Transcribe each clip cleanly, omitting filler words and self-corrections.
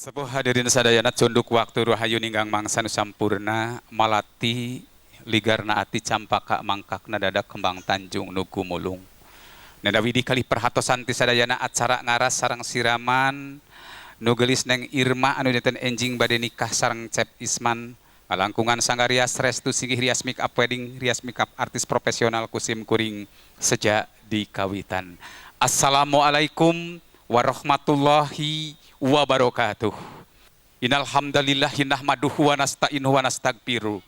Sepuh hadirin sadayana cunduk waktu rahayu ninggang mangsa nu sampurna malati ligarna ati campaka mangkakna dada kembang tanjung nu gumulung. Neda widi kali perhatosan ti sadayana acara ngaras sareng siraman nu geulis Neng Irma anu dinten enjing bade nikah sareng Cep Isman ngalangkungan sanggar rias restu singgih rias make up wedding rias make up artis profesional kusim kuring sejak di kawitan. Assalamualaikum warahmatullahi wabarakatuh. Innal hamdalillah nahmaduhu wa nasta'inuhu wa nastaghfiruh.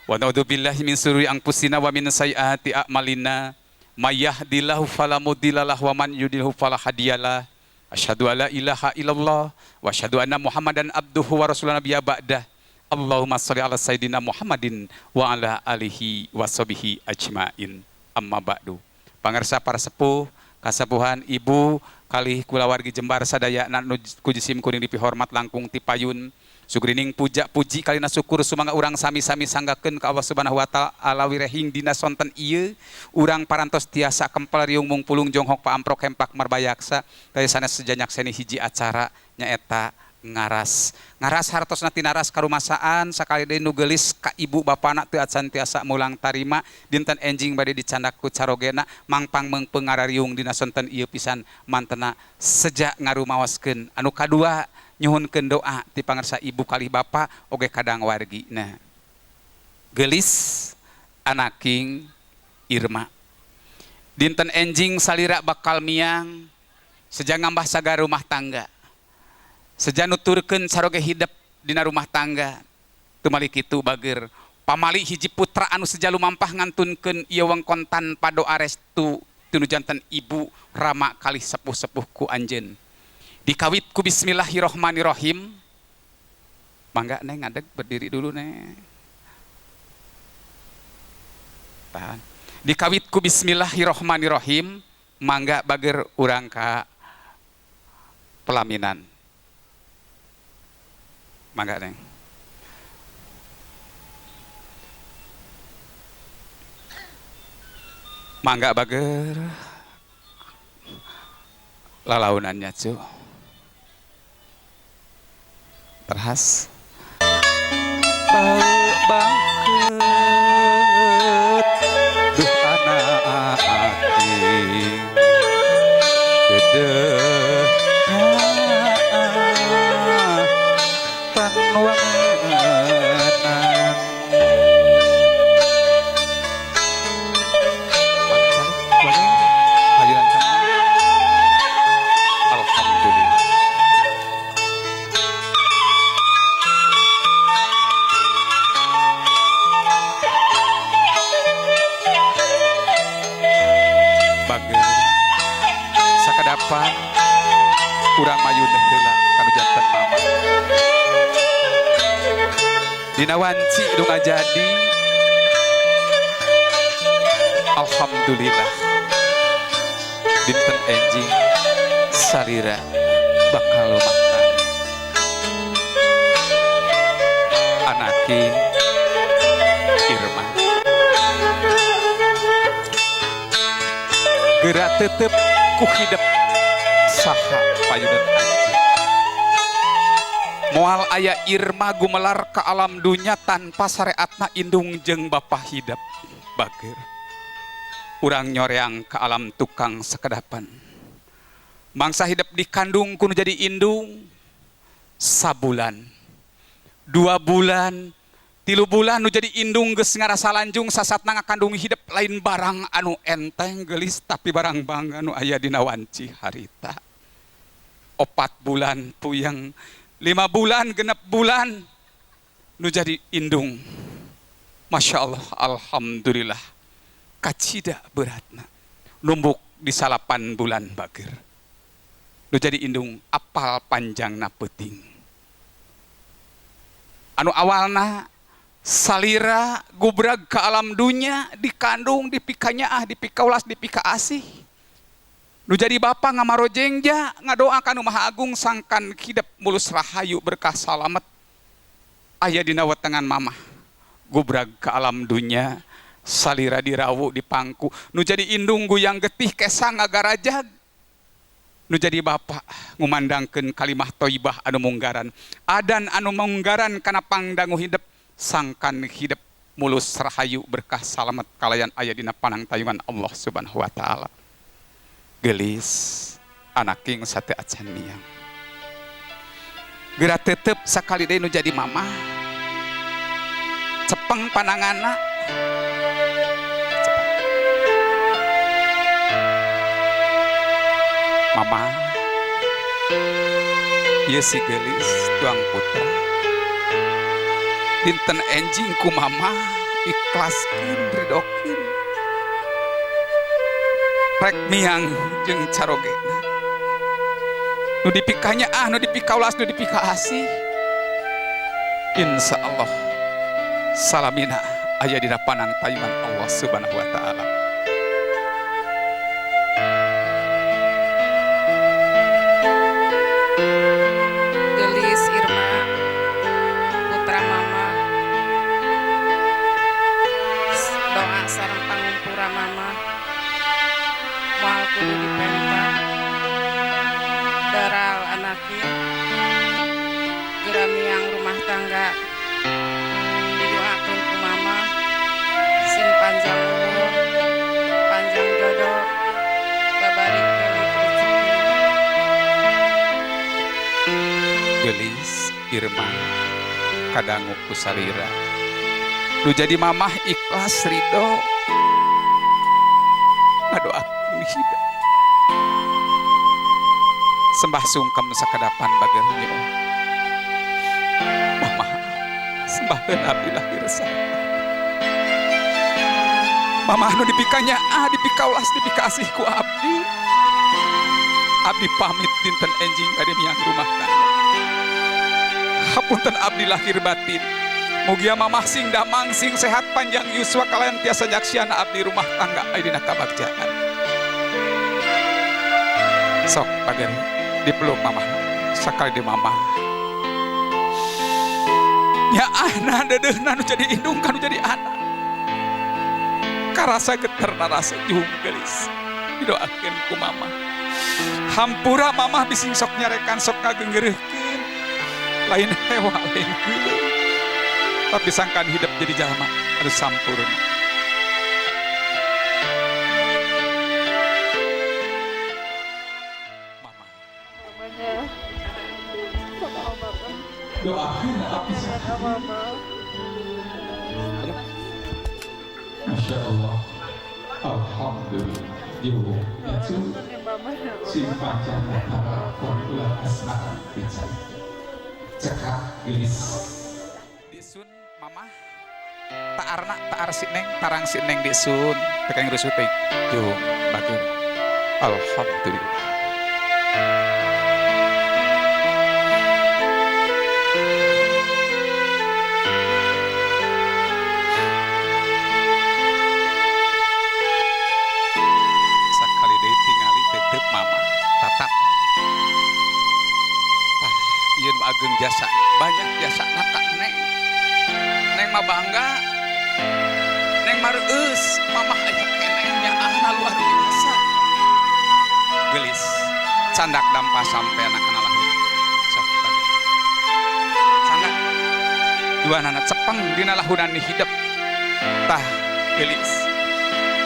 Wa na'udzubillahi min syururi anfusina wa min sayyiati a'malina. May yahdihillahu fala mudhillalah wa man yudlilhu fala hadiyalah. Asyhadu alla ilaha illallah wa asyhadu anna Muhammadan abduhu wa rasuluhu nabiyya ba'dah. Allahumma sholli ala sayidina Muhammadin wa ala alihi wa sahbihi ajmain. Amma ba'du. Pangarsa para sepuh, kasepuhan ibu kalih kulawargi Jembar sadayana nu ku jisim kuring dipihormat langkung ti payun. Sugrining puja puji kalina syukur sumangga urang sami-sami sanggakeun ka Allah Subhanahu wa taala wirehing dina sonten ieu urang parantos tiasa kempel riung mungpulung jonghok paamprok hempak marbayaksa teh sanes sejanyak seni hiji acara nyaeta ngaras. Ngaras hartosna tinaras karumasaan sakali deui nu geulis ka ibu bapana teu acan tiasa mulang tarima dinten enjing bade dicandak ku carogena mangpang meungpeung ngarariung dina sonten ieu pisan mantena sejak ngarumaoskeun. Anu kadua nyuhunkeun doa ti pangarsa ibu kalih bapa oge kadang wargina. Geulis anaking Irma. Dinten enjing salira bakal miang sejak ngambah sagar rumah tangga. Seja nuturkeun saroge hidep dina rumah tangga tumali kitu bager pamali hiji putra anu seja lumampah ngantunkeun ieu wengkon tanpa doa restu tinu janten ibu rama kalih sepuh-sepuh ku anjeun. Dikawit ku bismillahirrahmanirrahim. Mangga neng ngadeg berdiri dulu neng. Tahan. Dikawit ku bismillahirrahmanirrahim mangga bager urang ka pelaminan. Mangga neng. Mangga bager lalaunannya cu. Terhas. Bau bangkeut duh anak aking dedeh Alhamdulillah. Bager sakadapan urang mayun heula kanu janten mama. Dina wanci nu ngajadi alhamdulillah dinten enjing salira bakal makan anaki Irma gerak tetep ku hidep saha payunan anjeun moal aya Irma gumelar ke alam dunya tanpa syariatna indung jeung bapa hidep bager urang nyoreang ke alam tukang sekedapan mangsa hidep dikandung kudu jadi indung sabulan 2 bulan 3 bulan nu jadi indung geus ngarasa lanjung sasatna ngakandung hidep lain barang anu enteng geulis tapi barang bangga nu aya dina wanci harita 4 bulan puyeng 5 bulan 6 bulan nu jadi indung. Masya Allah, alhamdulillah kacida beratna numbuk di 8 bulan bager nu jadi indung apal panjangna peuting anu awalna salira gubrag ke alam dunya dikandung dipikanya ah dipikaulas dipikaasih nu jadi bapa ngamarojengja ngadoa ka Nu Maha Agung sangkan hidep mulus rahayu berkah salamet aya dina wetengan mamah gubrag ke alam dunya salira dirawu di pangku nu jadi indung guyang getih kesang ngagarajag Nu jadi bapak ngumandangkeun kalimah thayyibah anu munggaran. Adan anu munggaran kana pangdangu hidep sangkan hidep mulus rahayu berkah salamet kalayan aya dina panangtayungan Allah Subhanahu wa taala. Geulis anaking sate acan miang. Geura tetep sakali deui nu jadi mamah. Cepeng pananganna. Cepeng. Mama, ieu si geulis tuang putra. Dinten enjing ku mama ikhlaskeun ridokeun. Rek miang jeung carogena. Nu dipikanya ah, nu dipikaulas, nu dipikaasih. Insya Allah salamina aya dina panangtayungan Allah Subhanahu wa taala. Geulis Irma putra mama doa sareng pangumpura mama moal kudu dipenta daral anaki geura miang rumah tangga didoakeun ku mama sing panjang umur panjang jodoh babari milik rezeki. Geulis Irma kadangu ku salira. Nu jadi mamah ikhlas ridho ngadoakeun hidup. Sembah sungkem sakadapan bager nyo. Mamah sembahkeun abdi lahir sana. Mamah nu dipikanya ah dipikaulas dipikasih ku abdi. Abdi pamit dinten enjing bade miang rumah tangga. Hapunten abdi lahir batin. Mugia mamah sing damang sing sehat panjang yuswa kalayan tiasa nyaksian abdi rumah tangga aya dina kabagjaan. Sok bager dipeluk mamah sakali di mamah. Ya ahna dedeuhna nu jadi indung kanu jadi anak. Karasa geter narasa jung geulis. Didoakeun ku mamah. Hampura mamah bising sok nyarekan sok ngagenggeureurkeun. Lain hewa lain geuleuh. Tapi sangkan hidup jadi jalma anu sampurna. Mama. Doakeun abdi Masya Allah. Alhamdulillah. Diuh itu sing panjang para kontulan asmara pican. Cekak gelis. Disun mamah taarna taar si neng tarang si neng disun tekang rusuh teh. Jung bagus. Alhamdulillah. Sakali deui tingali tetep mama tatap. Tah ieu nu ageung jasa banyak jasa ka neng. Neng mah bangga. Neng mah reueus mamah aya keneh nyaahna luar biasa. Geulis candak dampa sampean kana lahuna. Sok bae. Candak duanana cepeng dina lahunan hidup. Tah geulis.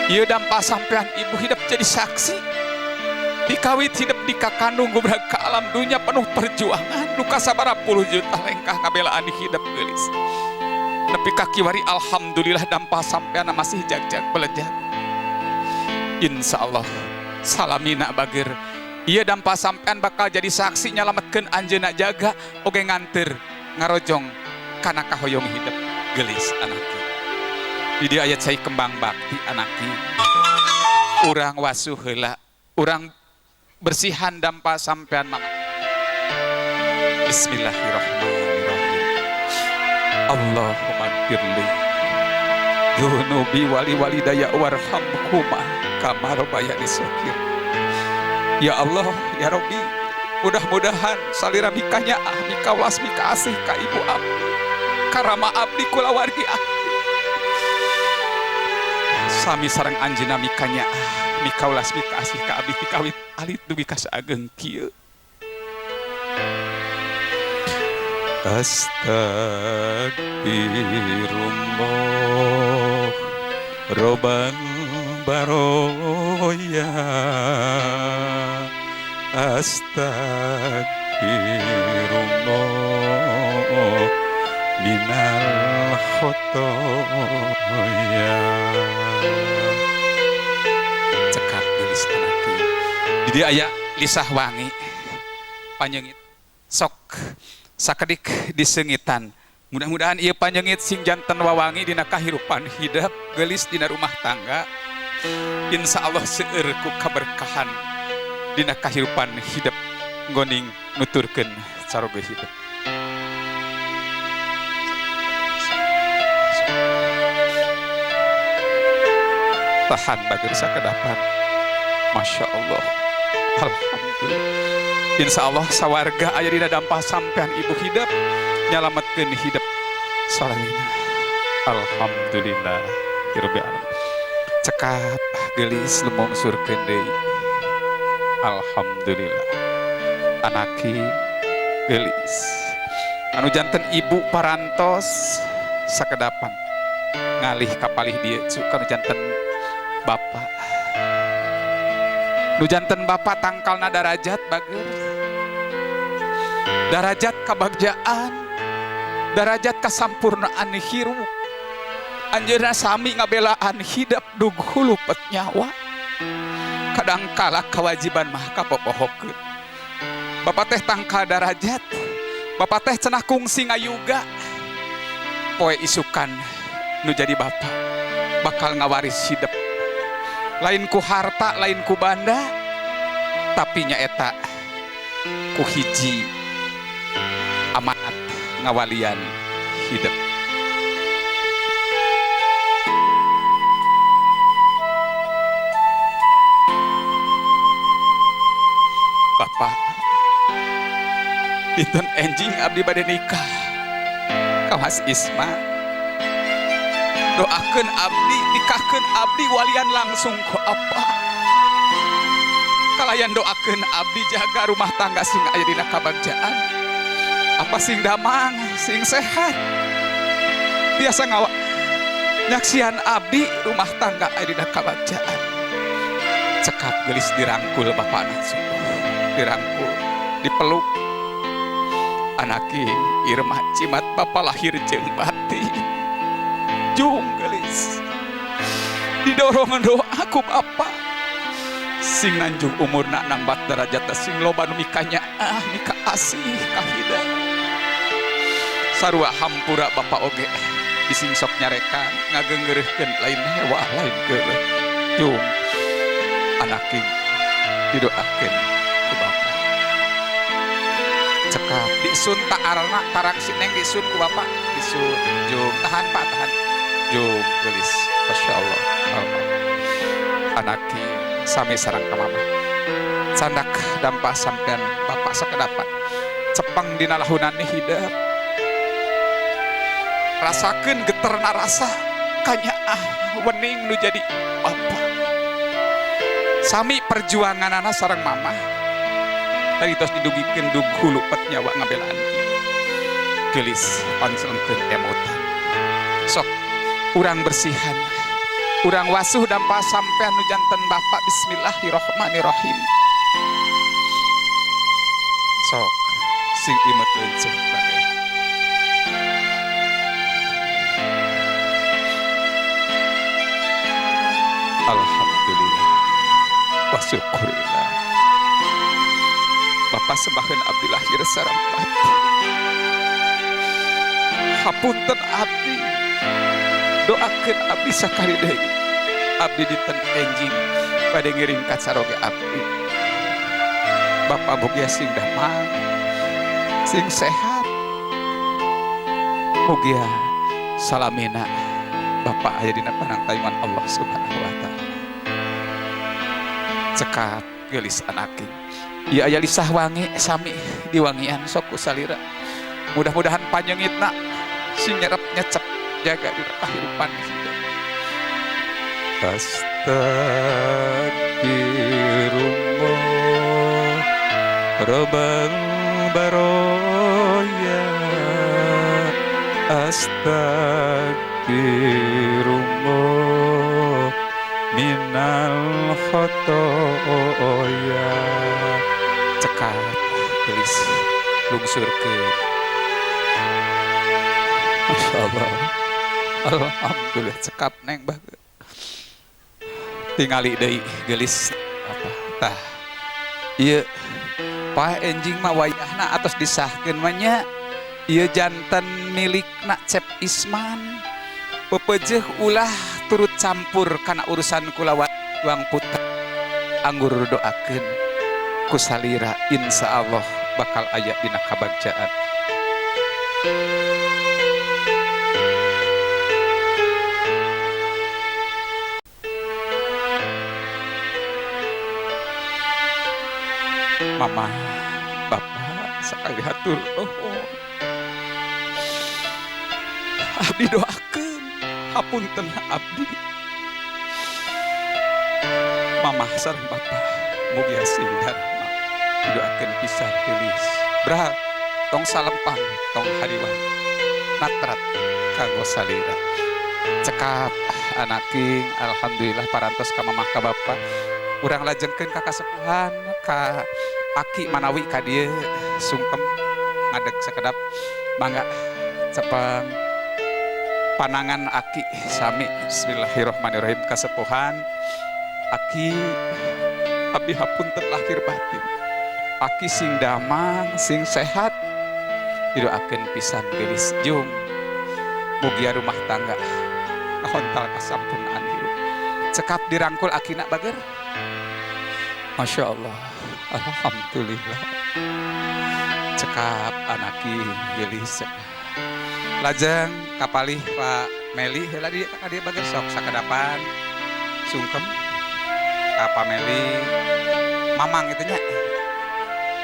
Ieu dampa sampean ibu hidup jadi saksi. Dikawit hidup di kakandung gubrag ka alam dunya penuh perjuangan duka sabaraha puluh juta lengkah ngabelaan hidup geulis. Nepi ka kiwari alhamdulillah dampa sampean masih jag-jag belejag. Insyaallah salamina bager. Ieu dampa sampean bakal jadi saksi nyalametkeun anjeunna jaga oge nganteur ngarojong kana kahoyong hidup geulis anaki. Di dieu aya cai kembang bakti anaki. Urang wasuh heula, urang bersihan dampa sampean mama. Bismillahirrahmanirrahim. Allahumma firli dzunubi wali walidaya warhamhuma kama rabbayani shaghira. Ya Allah, ya Rabbi, mudah-mudahan salira mikanya ah mikawas mikaasih ka ibu abdi, karama abdi kulawargi abdi. Sami sareng anjeunna mikanya mikaulas mikaasih ka abdi ti kawit alit dugi ka saageng kieu. Astagfirullah robbal baroya, astagfirullah minal khotoya. Cekap gelis anaki. Jadi aya lisah wangi panyeungit sok sakedik disengitan. Mudah-mudahan ieu panyeungit sing janten wawangi dina kahirupan hidep gelis dina rumah tangga. Insya Allah seueur ku kaberkahan dina kahirupan hidep nggoning nuturkeun caroge hidep. Tahan bager sakedapan. Masya Allah. Alhamdulillah. Insya Allah sawarga aya dina dampah sampean ibu hidep nyalametkeun hidep salamina. Alhamdulillah rabbil alamin. Cekap geulis lumongsurkeun deui. Alhamdulillah. Anaki geulis anu janten ibu parantos sakedapan ngalih kapalih dieu cu kanu janten bapak. Nu janten bapak tangkalna darajat bager, darajat kabagjaan, darajat kasampurnaan hirup. Anjeunna sami ngabelaan hidep dug hulupet nyawa. Kadangkala kewajiban mah kapopohokeun. Bapak teh tangkal darajat, bapak teh cenah kungsi ngayuga. Poe isukan nu jadi bapak bakal ngawaris hidep. Lain ku harta, lain ku banda, tapi nyaeta ku hiji amanat ngawalian hidup. Bapak, dinten enjing abdi bade nikah ka Mas Isma. Doakeun abdi, nikahkeun abdi walian langsung ku apa. Kalayan doakeun abdi jaga rumah tangga sing aya dina kabagjaan. Apa sing damang, sing sehat. Biasa ngawa nyaksian abdi rumah tangga aya dina kabagjaan. Cekap geulis dirangkul bapana, dirangkul, dipeluk. Anaki Irma cimat bapa lahir jeung batin. Jung gelis didorong doa ku bapa sing nanjung umurna nambat derajat sing loba nu mikanyaah mika asih kahida sarua hampura bapa oge bising sok nyarekan ngageunggeureurkeun lain hewa lain geuleuh. Jung anaki didoakeun ku bapa. Cekap disun tak arana tarang si neng disun ku bapa disun. Jung tahan pak tahan. Jung gelis, masya Allah. Anaki sami sareng ka mama. Candak dampa sampean bapak sakedapan. Cepeng dina lahunan hidep. Rasakeun geterna rasa kanyaah wening nu jadi bapak. Sami perjuanganana sareng mama. Tadi tos didugikeun dug hulupet nyawa ngabelaan kieu. Geulis pancelengkeun emotan. Sok urang bersihan, urang wasuh dampa sampean nu janten bapak. Bismillahirrahmanirrahim. Sok sing imut leunceuh bae. Alhamdulillah wa syukurillah. Bapak sembaheun abdi lahir sareng batin. Hapunten abdi, doakeun abdi sakali deui. Abdi dinten enjing bade ngiring ka caroge abdi. Bapak mugia sing damang, sing sehat. Mugia salamina Bapak aya dina panangtayungan Allah Subhanahu wa taala. Cekap geulis anaki. Ieu aya lisah wangi sami diwangian sok ku salira. Mudah-mudahan panyeungitna sing nyerep nyecep jaga dina kahirupan hidup. Astagfirullah Rabbal baraya. Astagfirullah minal khotoya. Cekap gelis lungsur ke. Masya Allah. Alhamdulillah cekap neng bagus. Tingali deui gelis apa tah. Ieu paeh enjing mah wayahna atos disahkeun mah nya. Ieu janten milikna Cep Isman. Pepeujeuh ulah turut campur kana urusan kulawan tuang putra. Anggur doakeun ku salira insyaallah bakal aya dina kabagjaan. Mama, Bapak, sakali hatur nuhun. Abdi doakeun, hapunten abdi. Mama sareng Bapak mugi sing dharma. Didoakeun pisan geulis. Bra, tong salempang, tong hariwang. Natrat kanggo salira. Cekap anaking, alhamdulillah parantos ka mamah ka Bapak. Urang lajengkeun ka kasepuhan ka aki manawi ka dieu sungkem ngadeg sakedap mangga cepeng panangan aki sami. Bismillahirrahmanirrahim. Kasepuhan aki abdi hapunten lahir batin. Aki sing damang sing sehat didoakeun pisan geulis jung mugia rumah tangga kahontal kasampurnaan hirup. Cekap dirangkul akina bager. Masya Allah, alhamdulillah. Cekap anaki geulis. Lajeng kapalih Pak Meli heula di ka dieu bager sok sakadapan sungkem ka Pak Meli mamang itu nya.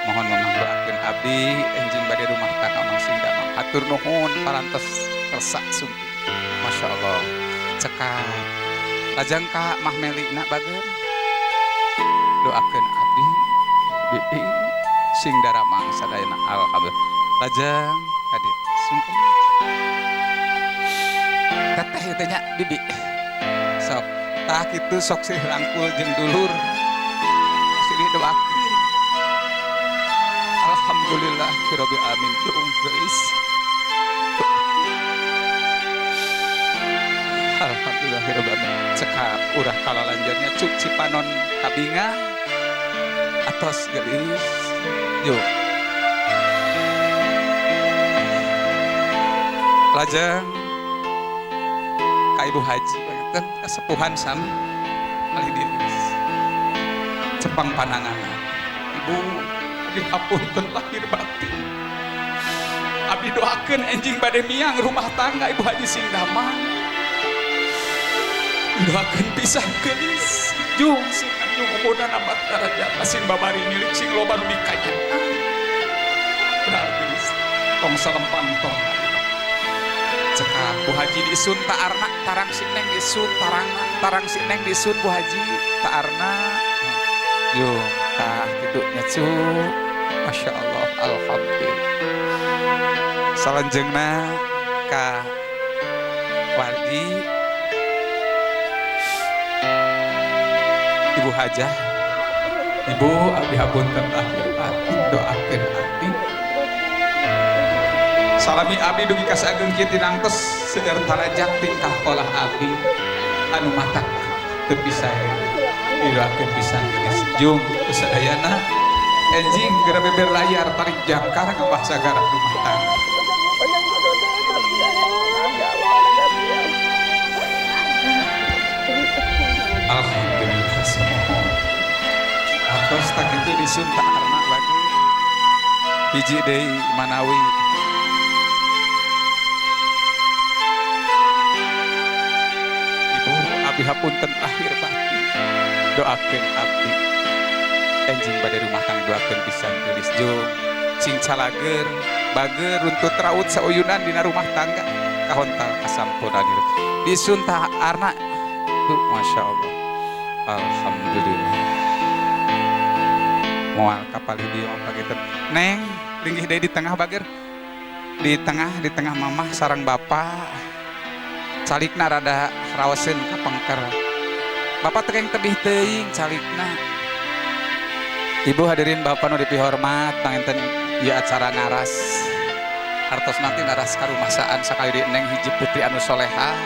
Mohon mamang doakeun abdi enjing bade rumah tangga mang sing damang. Hatur nuhun parantos kersa sungkem. Masya Allah. Cekap. Lajeng ka Mah Meli na bager. Doakeun abdi bibi sing daramang sadayana alhamdulillah. Lajeng ka dieu sungkem. Teteh ieu teh nya bibi. Sok tah kitu sok silih rangkul jeung dulur. Silih doakeun. Alhamdulillah rabbil alamin. Jung geulis. Alhamdulillah rabbil alamin. Cekap urah kalalanjutnya cuk cipanon kabinga atos geulis. Yuk. Lajeng ka Ibu Haji panginten kasepuhan sami malih dieu. Cepang panangan. Ibu abdi hapunten lahir batin. Abdi doakeun enjing bade miang rumah tangga Ibu Haji sing damang. Doakeun pisah geulis jung sing anjung umurna nambah darajat sing babari milik sing loba nu mikayaan. Benar geulis tong salempang tong. Cekap Bu Haji disun ta'arna tarang si neng disun tarangna tarang si neng disun Bu Haji ta'arna. Jung tah kitu nya cu. Masya Allah alhamdulillah. Salanjeungna ka wargi Ibu Hajah. Ibu abdi hapunten lahir batin doakeun abdi. Salami abdi dugi ka saageng kieu tinangtos seueur tarajak tingkah polah abdi anu matak teu bisa didoakeun pisan geulis jung sadayana enjing geura beber layar tarik jangkar ngambah sagara rumah tangga. Alhamdulillah semua. Atos tak kitu disun ta'arna lagi. Hiji deui manawi. Ibu abdi hapunten lahir batin. Doakeun abdi. Enjing bade rumah tangga doakeun pisan geulis jung. Sing calager, bager runtut raut sauyunan dina rumah tangga kahontal kasampurna hirup. Disun ta'arna Bu, Masya Allah. Alhamdulillah. Moal kapal di apa gitu. Neng, linggih deui di tengah bager. Di tengah mamah sareng bapak. Calikna rada raoseun ka pengker. Bapak teu tebih teuing calikna. Ibu hadirin bapak nu dipihormat panginten ieu acara ngaras. Hartos nanti ngaras karumasaan sakali di neng hiji putri anu soleha.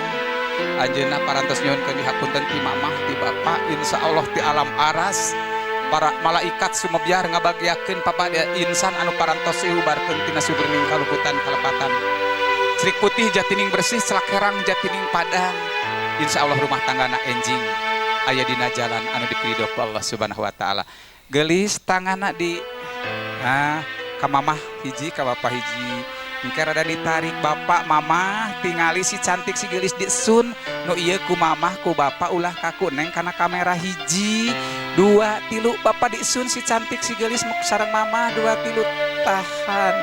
Anjeunna parantos nyuhunkeun dihapunten ti mamah ti bapak, insyaallah ti alam aras para malaikat sumebiar ngabagiakeun papada insan anu parantos iubarkeun tina suberning kaluputan kalepatan. Cerik putih jatining bersih, celak herang jatining padang. Insyaallah rumah tanggana enjing aya dina jalan anu diridho ku Allah Subhanahu wa taala. Gelis tanganna di nah ka mamah hiji ka bapak hiji. Engke rada ditarik bapak mamah tingali si cantik si gelis disun nu ieu ku mamah ku bapak ulah kaku neng kana kamera hiji dua tilu bapak disun si cantik si gelis sareng mamah dua tilu tahan.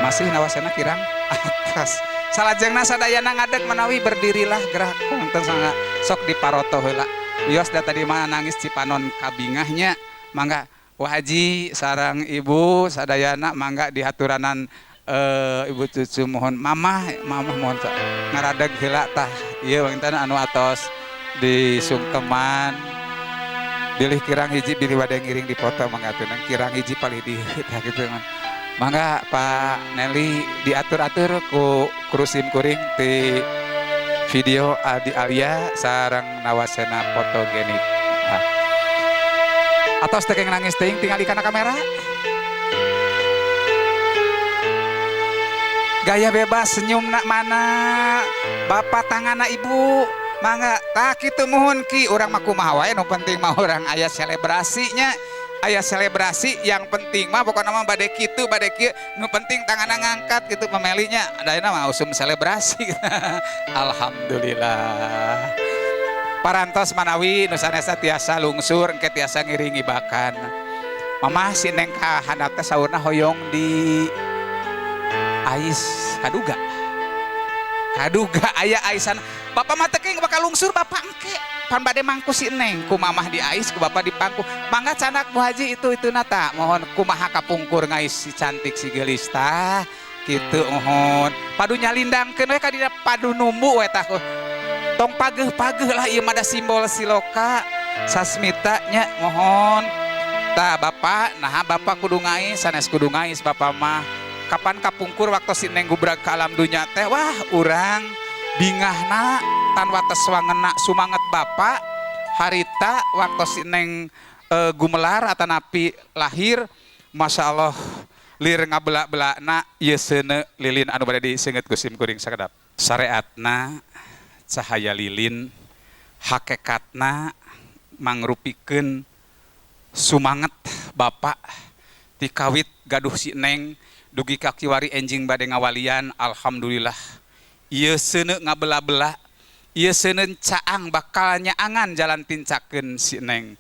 Masih nawasana kirang atas salajengna sadayana ngadeg manawi berdirilah gerak punten sangga sok diparoto heula. Wios da tadi mah nangis cipanon kabingahnya mangga Wah Haji sarang ibu sadayana mangga dihaturanan ibu cucu mohon mamah mamah mohon ngaradeg heula tah ieu wonten anu atos disungkeman bilih kirang hiji bilih bade ngiring dipoto mangga atuh kirang hiji palih di tah kitu mangga Pak Nelly diatur-atur ku krusim kuring ti video Adi Alia sareng nawasena fotogenik. Nah. Atos teh nangis teuing tingali kana kamera. Gaya bebas senyum nak mana bapak tanganna ibu mangga tah kitu muhun ki urang mah kumaha wae nu penting mah urang aya selebrasinya. Aya selebrasi yang penting mah pokokna mah bade kitu bade kieu nu penting tanganna ngangkat gitu pemelinya ayeuna mah usum selebrasi. Alhamdulillah. Parantos manawi nu sanesna tiasa lungsur engke tiasa ngiringi bakan. Mamah si neng ka handap teh saurna hoyong di ais kaduga. Kaduga aya aisan. Bapak mah teh bakal lungsur bapak engke. Pan bade mangku si neng ku mamah di ais ku bapak di pangku. Mangga canak Bu Haji itu nata mohon kumaha kapungkur ngais si cantik si geulis tah kitu mohon. Padu nyalindangkeun we ka dina padu numbu we tah. Tong pageuh-pageuh lah ieu mah da simbol siloka sasmita nya mohon. Tah bapak naha bapak kudu ngais sanes kudu ngais bapak mah. Kapan kapungkur waktu si neng gubrag ka alam dunya teh wah urang bingahna tan wates wangena sumanget bapak harita waktu si neng gumelar atanapi lahir Masya Allah lir ngabela-belana ieu seuneu lilin anu bade diseungeut ku sim kuring sakedap. Sareatna cahaya lilin hakekatna mangrupikeun sumanget bapak tikawit gaduh si neng dugi ka kiwari enjing bade ngawalian alhamdulillah ieu seuneu ngabela-bela ieu seuneu caang bakal nyaangan jalan tincakeun si neng.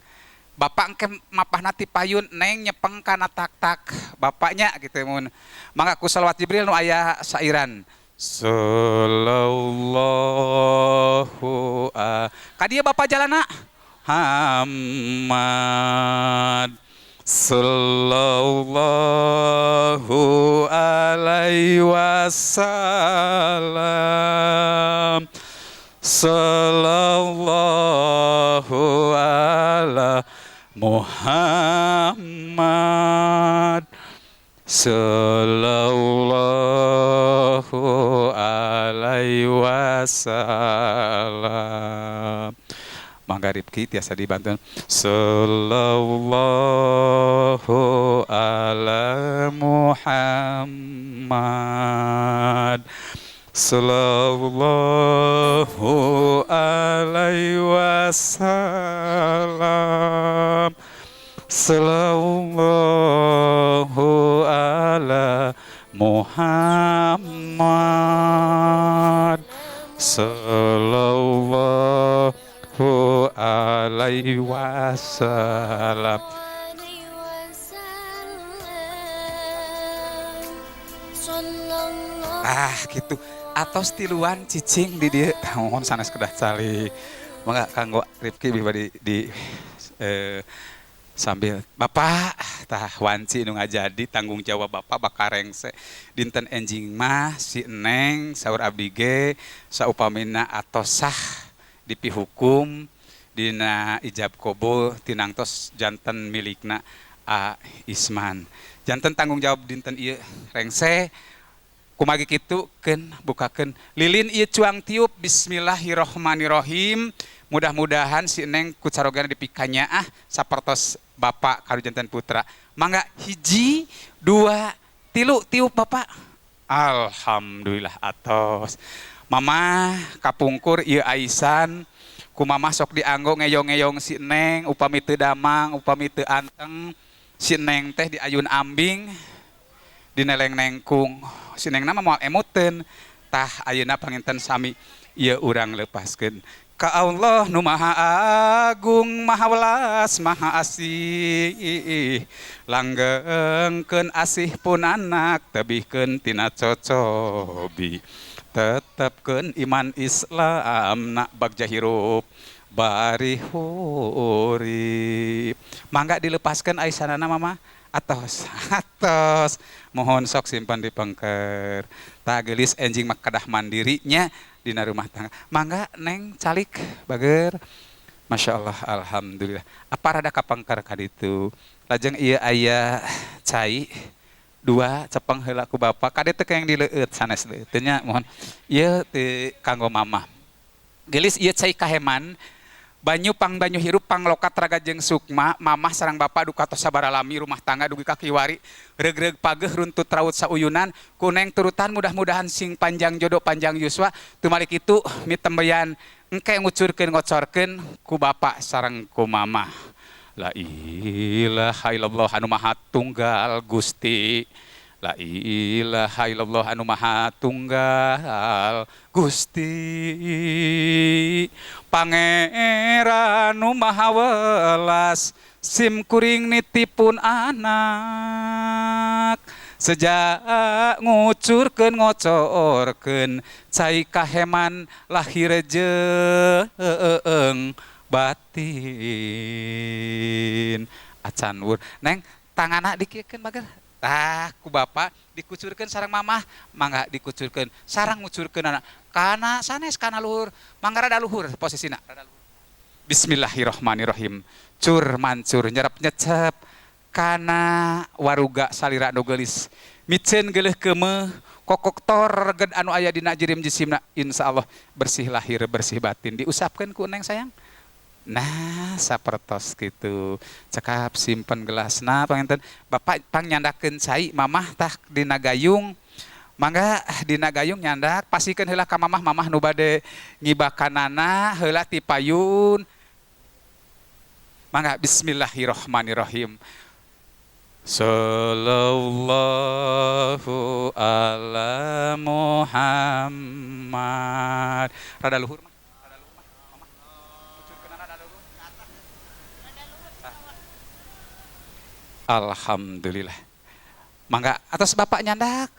Bapak engke mapahna ti payun neng nyepeng kana tak-tak bapaknya gitu mun. Mangga ku selawat Jibril nu aya sairan. Sallallahu ka dieu bapak jalana Muhammad sallallahu alaihi wasallam sallallahu ala Muhammad sallallahu alaihi wasallam. Mangga Rifki tiasa dibantu. Sallallahu ala Muhammad sallallahu alaihi wasallam sallallahu ala Muhammad sallallahu alaihi wasallam. Ah gitu. Atos tiluan cicing di dieu. Mohon sanes kedah calik. Mangga kanggo Rifki bade di sambil Bapak tah wanci nu ngajadi tanggung jawab Bapak bakal rengse dinten enjing mah si Neng saur abdi ge saupamina atos sah dipihukum dina ijab kobul tinangtos janten milikna A Isman. Janten tanggung jawab dinten ieu rengse kumagi kitu keun bukakeun lilin ieu cuang tiup bismillahirrahmanirrahim. Mudah-mudahan si Neng ku carogana dipikanyaah sapertos Bapak kanu janten putra. Mangga 1, 2, 3 tiup Bapak. Alhamdulillah atos. Mama kapungkur ieu aisan ku mama sok dianggo ngeyong-ngeyong si Neng upami teu damang, upami teu anteng. Si Neng teh diayun ambing dineleng nengkung. Si Neng na mah moal emuteun. Tah ayeuna panginten sami ieu urang lepaskeun. Ka Allah nu maha agung, maha welas, maha asih. Langgengkeun asih pun anak, tebihkeun tina cocobi. Tetepkeun iman Islam, nak bagja hirup bari hurip. Mangga dilepaskeun aisanana mama. Atos, atos. Mohon sok simpan di pengker. Tah geulis enjing mah kedah mandirinya dina rumah tangga. Mangga Neng calik bager. Masya Allah, alhamdulillah. Apa rada kapengker ka ditu. Lajeng ieu aya cai 2 cepeng heula ku bapak. Kade teu keng dileueut sanes leueut teu nya mohon. Ieu teu kanggo mamah. Geulis ieu cai kaheman. Banyu pang banyu hirup panglokat raga jeung sukma, mamah sareng bapak duka tos sabaralami rumah tangga dugi ka kiwari, regreg pageuh runtut raut sauyunan, ku Neng turutan mudah-mudahan sing panjang jodoh panjang yuswa, tumalik itu mitembeyan engke ngucurkeun ngocorkeun ku bapak sareng ku mamah. La ilaha illallah anu maha tunggal Gusti. La ilaha illallah anu maha tunggal Gusti. Pangeran nu maha welas sim kuring nitipun anak. Sejak ngucurkeun ngocorkeun cai kaheman lahir jeung batin. Acan wur Neng tangana dikiekeun bager. Tah ku bapak dikucurkeun sareng mamah, mangga dikucurkeun sareng ngucurkeun anak. Kana sanes kana luhur, mangga rada luhur posisina. Bismillahirrahmanirrahim. Cur mancur nyerep nyecep kana waruga salira nu geulis. Miceun geuleuh keumeuh kokok tor ged anu aya dina jirim jisimna, insyaallah bersih lahir bersih batin. Diusapkeun ku Neng sayang. Nah, sapertos gitu. Cekap simpen gelasna panginten. Bapak pangnyandakeun cai mamah tah dina gayung. Mangga dina gayung nyandak pasikeun heula ka mamah, mamah nu bade ngibakanana heula ti payun. Mangga bismillahirrahmanirrahim. Sallallahu ala Muhammad. Rada luhur mah. Rada luhur mah. Mamah. Kucurkeunana rada luhur. Alhamdulillah. Mangga atas bapak nyandak.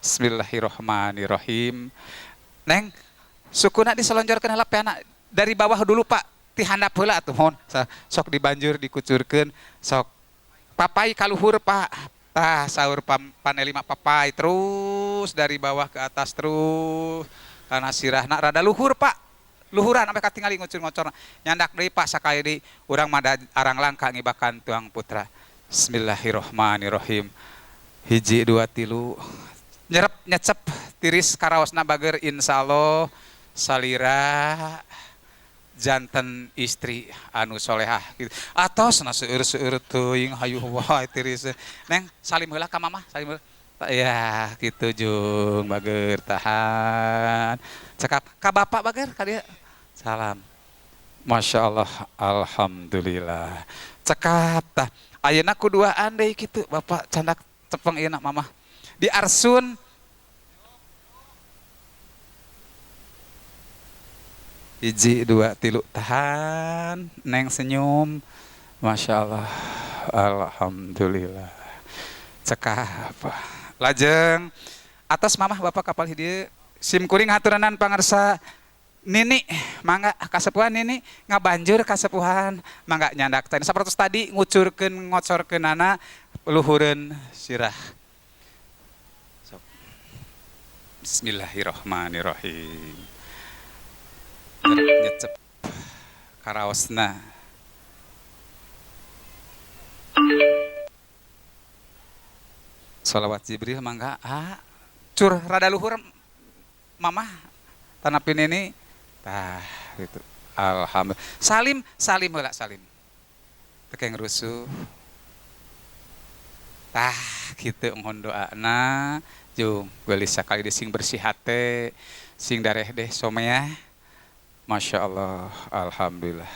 Bismillahirrahmanirrahim. Neng, sukuna diselonjorkeun heula peana dari bawah dulu Pak, ti handap heula atuh mohon. Sok dibanjur dikucurkeun, sok papai kaluhur Pak. Tah saur panelima papai terus dari bawah ke atas terus karena sirahna rada luhur Pak. Luhuran sampai katingali ngucur-ngocorna. Nyandak deui Pak sakali deui urang mah arang langka ngibakan tuang putra. Bismillahirrahmanirrahim. 1, 2, 3. Nyerep nyecep tiris karaosna bager insyaallah salira janten istri anu solehah gitu. Atos na seueur-seueur teuing hayu wae tiris. Neng salim heula ka mamah, salim heula. Ya gitu jung bager tahan. Cekap ka bapak bager ka dieu. Salam. Masya Allah, alhamdulillah. Cekap tah. Ayeuna kuduaan deui kitu bapak candak cepeng ieu mamah. Di arsun 1, 2, 3 tahan, Neng senyum. Masya Allah, alhamdulillah. Cekap. Lajeng atas mamah bapak kapal hidieu Sim kuring haturanan pangarsa Nini, mangga kasepuhan Nini ngabanjur kasepuhan, mangga nyandak tadi. Sapertos tadi ngucurkeun ngocorkeunana luhureun sirah. Sok. Bismillahirrahmanirrahim. Nyecep karaosna. Sholawat Jibril mangga cur rada luhur mamah tanapin ini tah gitu. Alhamdulillah. Salim salim heula salim. Tekeng rusuh. Tah kitu mohon doana jung geulis sakali deui sing bersih hate, sing dareh deh someah. Masya Allah, alhamdulillah.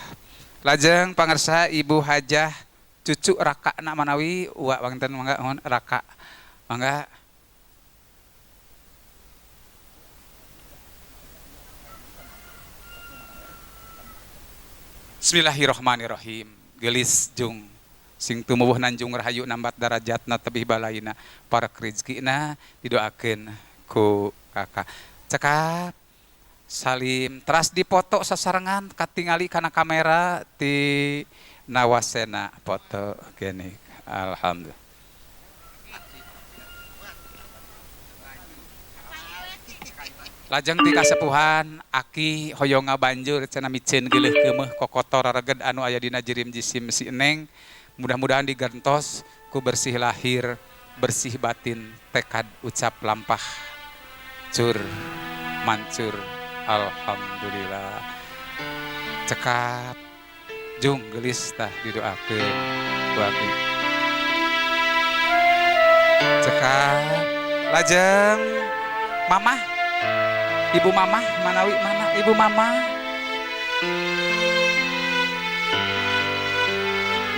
Lajeng pangersa Ibu Hajah cucu rakana manawi uwa wonten mangga mohon raka. Mangga. Bismillahirrahmanirrahim. Geulis jung sing tumuwuh nanjung rahayu nambat darajatna tebih balaina para rezekina didoakeun ku kakak. Cekap salim teras dipoto sasarengan katingali kana kamera ti Nawasena foto gini. Alhamdulillah. Lajeng ti kasepuhan aki hoyong ngabanjur cenah miceun geuleuh keumeuh kokotor reged anu aya dina jirim jisim si Neng. Mudah-mudahan digentos ku bersih lahir, bersih batin, tekad ucap lampah cur mancur. Alhamdulillah. Cekap jung geulis tah didoakeun ku aki. Cekap lajeng mamah, ibu mamah manawi mana ibu mamah?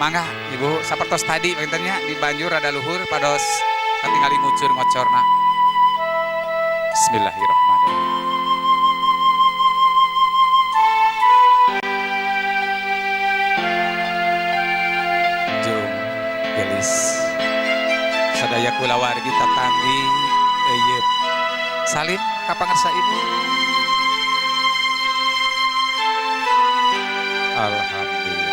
Mangga ibu sapertos tadi pangintennya di banjur rada luhur pados katingali ngucur ngocorna. Bismillahirrahmanirrahim. Jung geulis sadaya kulawargi tatanggi euyeub. Salim ka pangersa ibu. Alhamdulillah.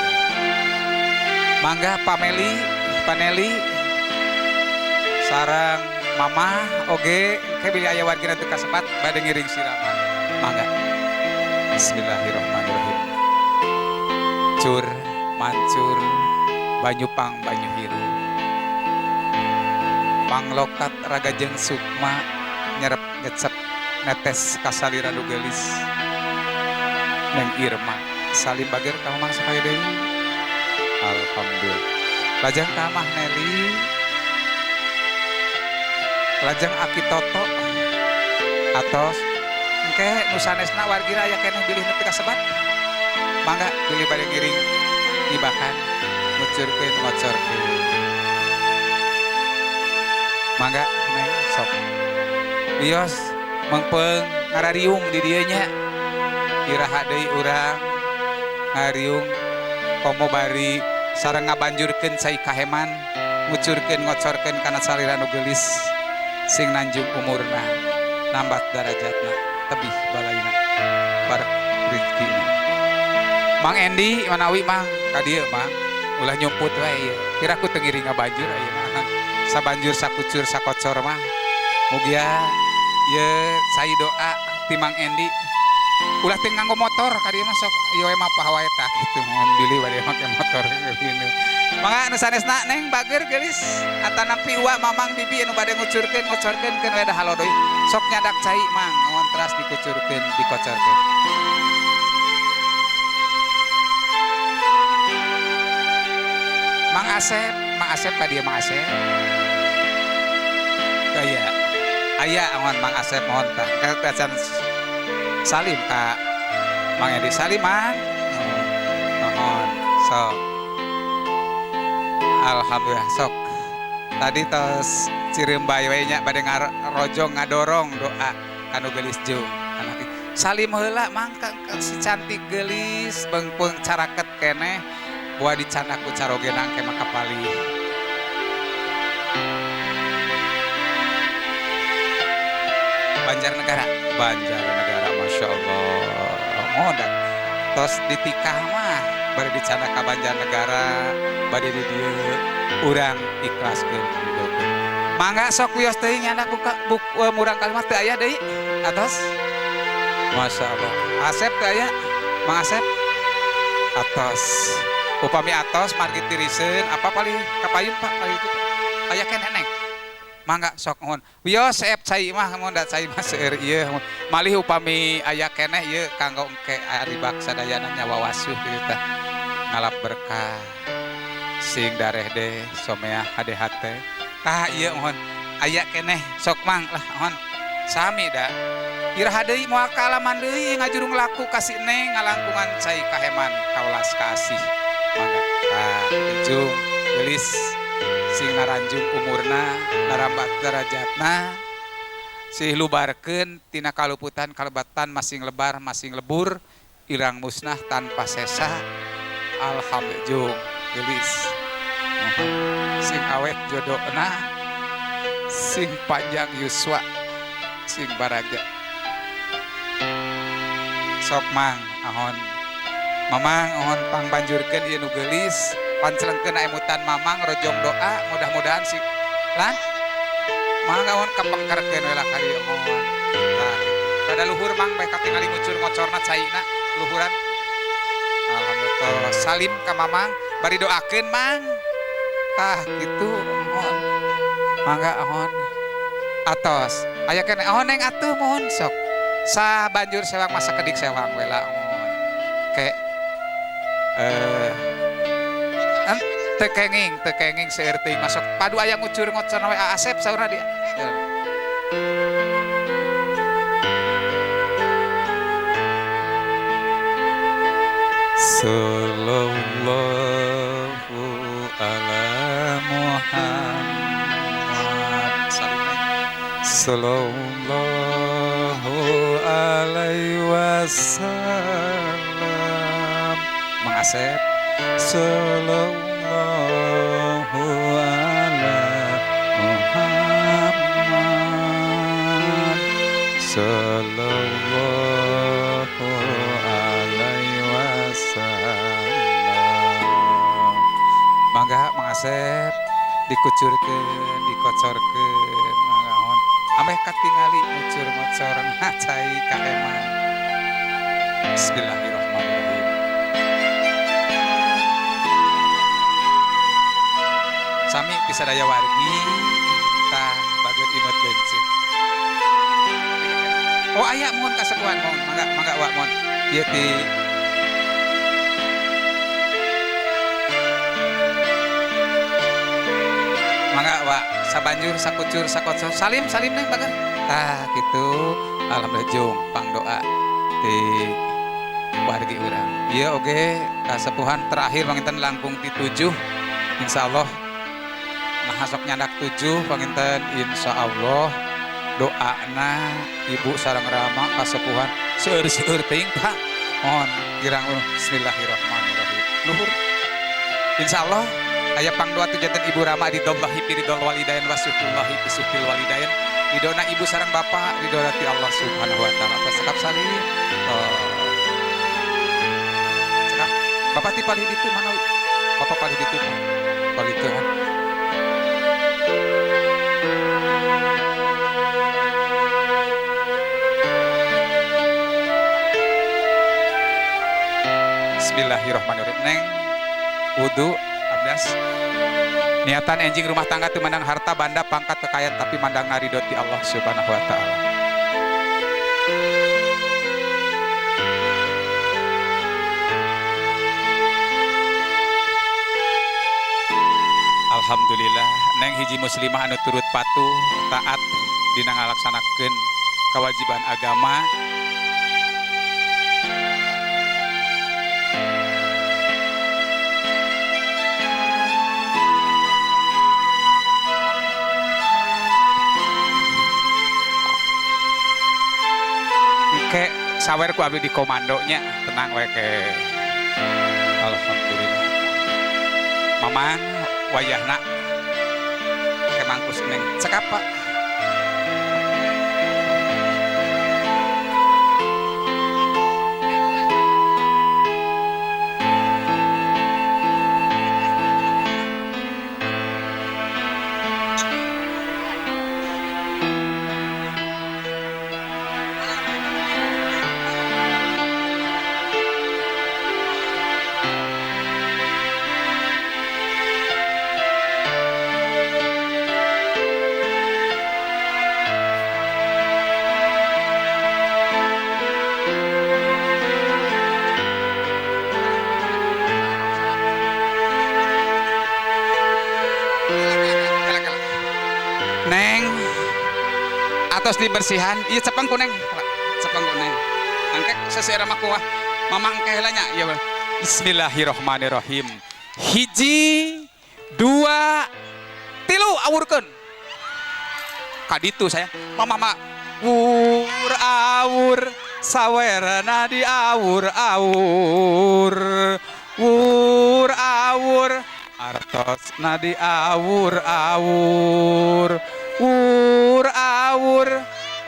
Mangga Pameli, Paneli sareng mamah oge engke bilih aya wargina teu kasebat bade ngiring siraman. Mangga. Bismillahirrahmanirrahim. Cur mancur banyu pang banyu hirup. Panglokat raga jeung sukma nyerep nyecep netes kasalira nu geulis. Neng Irma salim bager ka mamang sakaya deui. Alhamdulillah. Lajeng ka Mah Neli, lajeng Aki Toto atos engke nu sanesna wargina aya keneh bilih nu teu kasebat. Mangga bilih bade ngiring ngibakan ngucurkeun ngocorkeun. Mangga Neng sok. Wios mengpeung ngarariung di dieu nya. Iraha deui urang ngariung komo bari sareng ngabanjurkeun cai kaheman ngucurkeun ngocorkeun kana salira nu geulis sing nanjung umurna nambat darajatna tebih balaina barek rezekina. Mang Endi manawi mang ka dieu mang ulah nyumput wae ieu. Kira ku teu ngiring ngabanjur ayeuna. Sabanjur sakucur sakocor mah mugia ieu cai doa ti Mang Endi. Ulah teu nganggo motor ka dieu mah sok ieu we mah wae tah kitu mohon bilih bade make motor gini. Mangga anu sanesna Neng bager geulis atanapi uwa mamang bibi anu bade ngucurkeun ngocorkeun keun we da halodoy. Sok nyadak cai mang mohon teras dikucurkeun dikocorkeun. Mang Asep, Mang Asep ka dieu Mang Asep. Aya. Aya mohon Mang Asep mohon tah. Kacan salim ka Mang Edi. Salim Mang. Mohon sok. Alhamdulillah sok. Tadi tos cirembay we nya bade ngarojong ngadorong doa kanu geulis jung. Anak salim heula Mang ka si cantik geulis beungpeung caraket keneh buah dicandak ku caroge nangke maka palih. Banjarnegara. Banjarnegara, Masya Allah. Modak. Tos ditikah mah bari dicana ka Banjarnegara, bari di dieu urang ikhlaskeun ridhokeun. Mangga sok wios teuing nyandak buka buk murang kalimat teu aya deui atos. Masya Allah. Asep teu aya? Mang Asep? Atos. Upami atos margi tiriseun apa paling kapayun Pak kali itu. Aya keneh neng. Mangga sok nuhun. Wios seep cai mah mun da cai mah seueur ieu. Malih upami aya keneh ieu kanggo engke ari baksa dayana nyawa wasuh kitu tah. Ngalap berkah. Sing dareh deh someah hade hate. Tah ieu mohon aya keneh sok mang lah mohon. Sami da. Iraha deui moal kaalaman deui ngajurung laku ka si Neng ngalangkungan cai kaheman kawelas kasih. Mangga tah jung geulis sing naranjung umurna narambat derajatna sih lubarkeun tina kaluputan kalebatan masing lebar masing lebur irang musnah tanpa sesa. Alhamdulillah jung geulis sing awet jodohna sing panjang yuswa sing baragja. Sok mang ahon mamang ahon pangbanjurkeun ieu nu geulis pancelengkeun emutan mamang rojong doa mudah-mudahan sing lan mangga ahon kapengkerkeun we lah ka dieu mohon. Tah rada luhur mang bae katingali ngucur ngocorna caina luhuran. Alhamdulillah salim ka mamang bari doakeun mang. Tah kitu mohon mangga ahon atos aya keneh ahon neng atuh mohon sok sa banjur sewang masa kedik sewang we lah mohon ke teu kenging seueur teuing masuk padu aya ngucur ngocorna we Asep saurna dia. Sallallahu ala Muhammad sallallahu alaihi wasallam. Mang Asep sallallahu ala Muhammad sallallahu alaihi wasallam. Mangga Mang Asep dikucurkeun dikocorkeun mangga mohon ameh katingali ngucur ngocor cai kaheman. Bismillahirrahmanirrahim. Sami pisadaya wargi tah bageut imut beunceut. Oh aya mohon kasepuhan mohon mangga mangga wa mohon ieu ti mangga wa sabanjur sakucur sakocor salim salim neng bager tah kitu. Alhamdulillah jung pangdoa ti wargi urang. Ieu oge kasepuhan terakhir panginten langkung ti 7 insyaallah. Nah sok nyandak 7 panginten insyaallah doana ibu sareng rama kasepuhan seueur-seueur teuing Pak. Mohon girang bismillahirrahmanirrahim. Luhur. Insyaallah aya pangdoa tu janten ibu rama ridhollahi fi ridhol walidain wa syukrullahi fi syukril walidain. Ridona ibu sareng bapak ridho ti Allah Subhanahu wa taala. Cekap salim. Oh. Cekap. Bapak ti palih ditu mana? Bapak palih ditu. Palih ditu. Bismillahirrahmanirrahim. Neng wudu abdas niatan enjing rumah tangga teu mandang harta banda pangkat kekayaan tapi mandang ridho ti Allah Subhanahu wa taala. Alhamdulillah neng hiji muslimah anu turut patuh taat dina ngalaksanakeun kewajiban agama. Ke sawer ku abdi di komandonya tenang we ke. Alhamdulillah mamang wayahna ke mangkus neng cekap Pak. Atos dibersihan, ieu cepeng ku Neng. Cepeng ku Neng. Engke seseueur mah kuah. Mamang engke heula nya. Ieu. Bismillahirrahmanirrahim. Hiji, dua, tilu, awurkeun. Kaditu saya. Mama mah wur awur sawerna di awur awur, wur awur artosna di awur awur, wur awur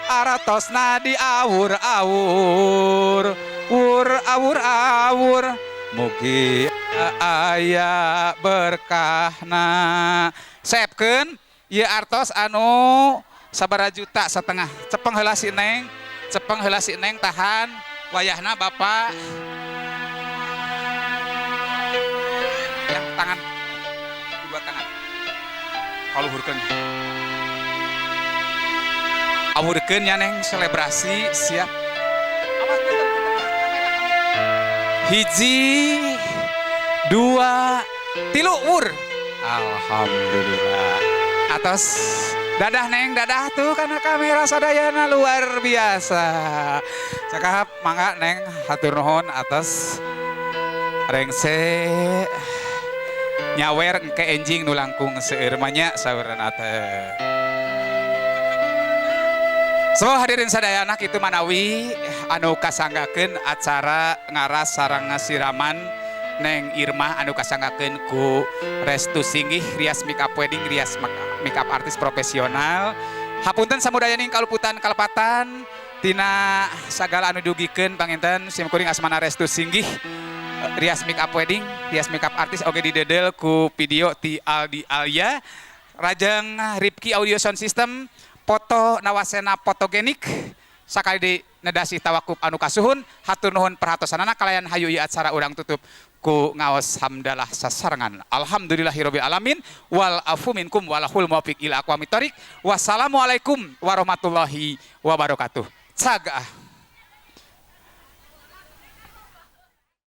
artosna di awur awur, wur awur awur, mugi aya berkahna. Sepkeun ieu artos anu sabaraha juta setengah. Cepeng heula si Neng, cepeng heula si Neng, tahan wayahna Bapak. Yang tangan, dua tangan. Kaluhurkeun. Awurkeun ya Neng, selebrasi siap. Awas, punten, punten, kamera, kamera. Hiji, dua, tilu, wur. Alhamdulillah. Atos dadah Neng, dadah tuh karena kamera sadayana luar biasa. Cakap mangga Neng, hatur nuhun atas rengse nyawer engke enjing nu langkung seueur mah nya saurna teh. So hadirin sadayana, kitu manawi anu kasanggakeun acara ngaras sareng siraman Neng Irma anu kasanggakeun ku Restu Singgih Rias Makeup Wedding, Rias Makeup Artis profesional. Hapunten samudayaning kaluputan kalepatan tina sagala anu dugikeun panginten sim kuring asmana Restu Singgih Rias Makeup Wedding, Rias Makeup Artis, oge didedel ku video ti Aldi Alia, Rajeng Ripki Audio Sound System, foto Nawasena Fotogenik. Sakali di nedasi tawakup anu kasuhun, hatur nuhun perhatosanana. Kalayan hayu ieu acara urang tutup ku ngaos hamdalah sasarengan. Alhamdulillahirabbil alamin wal afu minkum walahul muwaffiq ila aqwamit thoriq. Wassalamualaikum warahmatullahi wabarakatuh. Cagah.